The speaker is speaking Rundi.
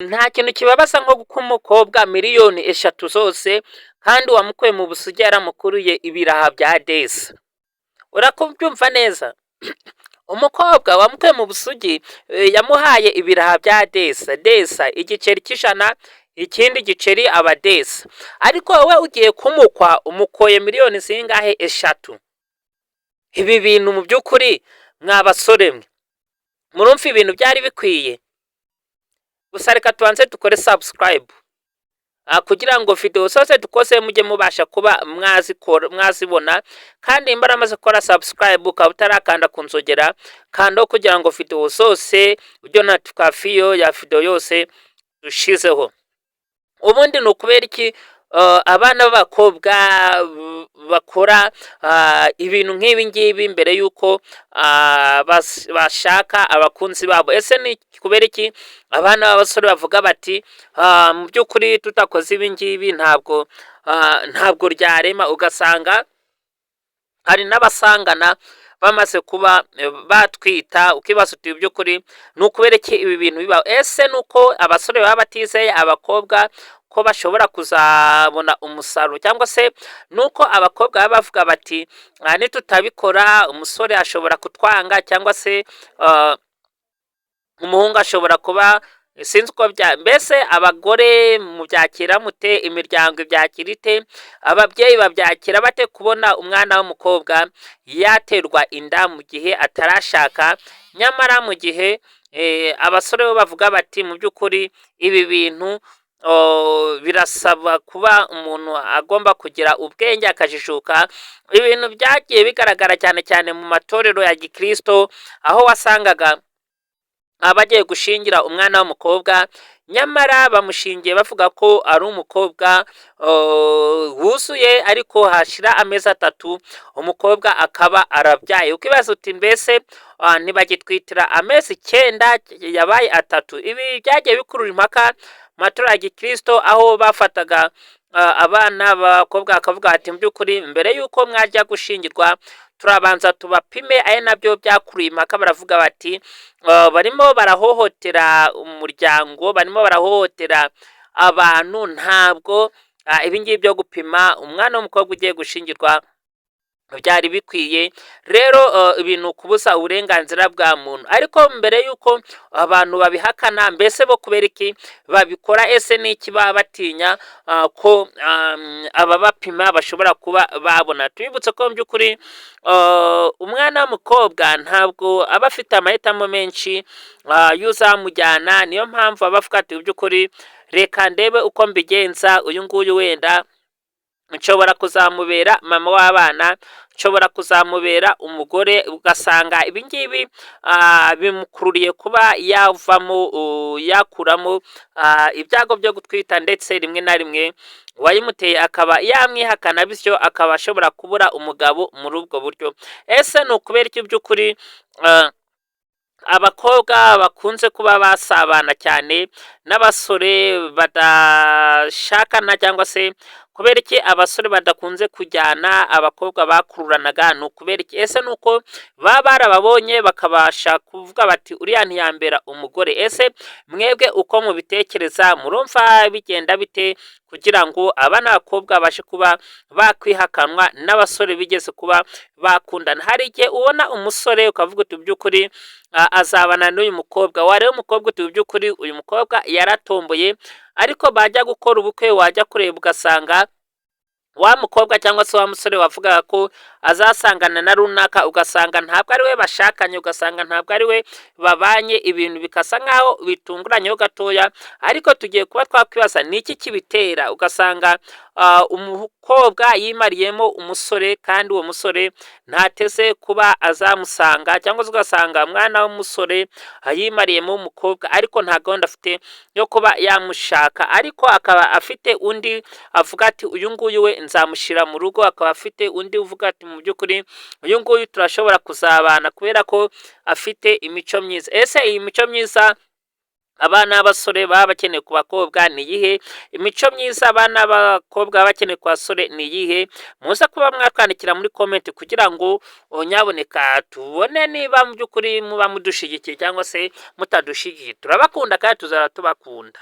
Nta kintu kibabaza nko guha umukobwa miliyoni 3 zose, kandi uwamukuye mu busugi yaramukuriye ibiraha bya desa. Urakubyumva neza? Umukobwa wamukuye mu busugi yamuhaye ibiraha bya desa desa, igiceri cy'100, ikindi giceri aba desa. Ariko wowe ugiye kumukwa, umukoye miliyoni zingahe? 3. Ibi bintu mu by'ukuri, mwa basore mwe, murumva ibintu byari bikwiye? Gusa reka tubanze dukore subscribe kugira ngo video zose dukoze mujye mubasha kuba mwazikora, mwazibona. Kandi nimba waramaze gukora subscribe ukaba utarakanda ku nzogera, kandaho kugira ngo video zose ujye notification ya video yose dushizeho. Ubundi ni ukubera iki abana b'abakobwa bakora ibintu nk'ibi ngibi mbere y'uko bashaka abakunzi babo? Ese ni kubera iki abana b'abasore bavuga bati: "Mu by'ukuri tutakoze ibi ngibi ntabwo ryarema"? Ugasanga hari n'abasangana bamaze kuba batwita. Ukibaza uti: "By'ukuri ni ukubera iki ibi bintu bibaho?" Ese ni uko abasore baba batizeye abakobwa ko bashobora kuzabona umusaruro, cyangwa se nuko abakobwa baba bavuga bati: "Nitutabikora umusore ashobora kutwanga", cyangwa se umuhungu ashobora kuba, sinzi uko bya. Mbese abagore mubyakira mute? Imiryango ibyakira ite? Ababyeyi babyakira bate kubona umwana w'umukobwa yaterwa inda mu gihe atarashaka, nyamara mu gihe abasore bo bavuga bati: "Mu by'ukuri ibi bintu birasaba kuba umuntu agomba kugira ubwenge, akajijuka"? Ibintu byagiye bigaragara cyane cyane mu matorero ya gikristo, aho wasangaga abagiye gushingira umwana w'umukobwa, nyamara bamushingiye bavuga ko ari umukobwa wuzuye, ariko hashira amezi 3 umukobwa akaba arabyaye. Ukibaza uti: "Mbese ntibagitwitira amezi 9, yabaye 3?" Ibi byagiye bikurura impaka mu matorero ya gikristo, aho bafataga abana b'abakobwa bakavuga bati: "Mu by'ukuri mbere y'uko mwajya gushingirwa turabanza tubapime." Ari nabyo byakuruye impaka. Baravuga bati: "Barimo barahohotera umuryango, barimo barahohotera abantu. Ntabwo ibi ngibi byo gupima umwana w'umukobwa ugiye gushingirwa byari bikwiye." Rero ibintu kubuza uburenganzira bwa muntu. Ariko mbere y'uko abantu babihakana, mbese bo kubera iki babikora? Ese ni iki baba batinya ko ababapima bashobora kuba babona? Tubibutse ko mu by'ukuri umwana w'umukobwa ntabwo aba afite amahitamo menshi y'uzamujyana. Niyo mpamvu aba avuga ati: "Mu by'ukuri reka ndebe uko mbigenza, uyu nguyu wenda nshobora kuzamubera mama w'abana, nshobora kuzamubera umugore." Ugasanga ibi ngibi bimukururiye kuba yavamo, yakuramo ibyago byo gutwita, ndetse rimwe na rimwe uwayimuteye akaba yamwihakana, bityo akaba ashobora kubura umugabo muri ubwo buryo. Ese ni ukubera iki by'ukuri abakobwa bakunze kuba basabana cyane n'abasore badashakana, cyangwa se kubera iki abasore badakunze kujyana abakobwa bakururanaga? Ni ukubera iki? Ese ni uko baba barababonye bakabasha kuvuga bati: "Uriya ntiyambera umugore"? Ese mwebwe uko mubitekereza, murumva bigenda bite kugira ngo abana b'abakobwa babashe kuba bakwihakanwa n'abasore bigeze kuba bakundana? Hari igihe ubona umusore ukavuga uti: "By'ukuri azabana n'uyu mukobwa." Wareba umukobwa uti: "By'ukuri uyu mukobwa yaratomboye." Ariko bajya gukora ubukwe, wajya kureba ugasanga wa mukobwa cyangwa se wa musore wavugaga ko azasangana na runaka, ugasanga ntabwo ari we bashakanye, ugasanga ntabwo ari we babanye. Ibintu bikasa nkaho bitunguranyeho gatoya. Ariko tugiye kuba twakwibaza ni iki kibitera, ugasanga umukobwa yimariyemo umusore kandi uwo musore ntateze kuba azamusanga, cyangwa se ugasanga umwana w'umusore yimariyemo umukobwa ariko nta gahunda afite yo kuba yamushaka, ariko akaba afite undi avuga ati: "Uyu nguyu we nzamushyira mu rugo." Akaba afite undi uvuga ati: "Mu by'ukuri uyu nguyu turashobora kuzabana kubera ko afite imico myiza." Ese iyi mico myiza abana b'abasore baba bakeneye ku bakobwa ni iyihe? Imico myiza abana b'abakobwa baba bakeneye ku basore ni iyihe? Muze kuba mwatwandikira muri comment kugira ngo nyaboneka tubone niba mu by'ukuri muba mudushigikiye cyangwa se mutadushyigikiye. Turabakunda kandi tuzaba tubakunda.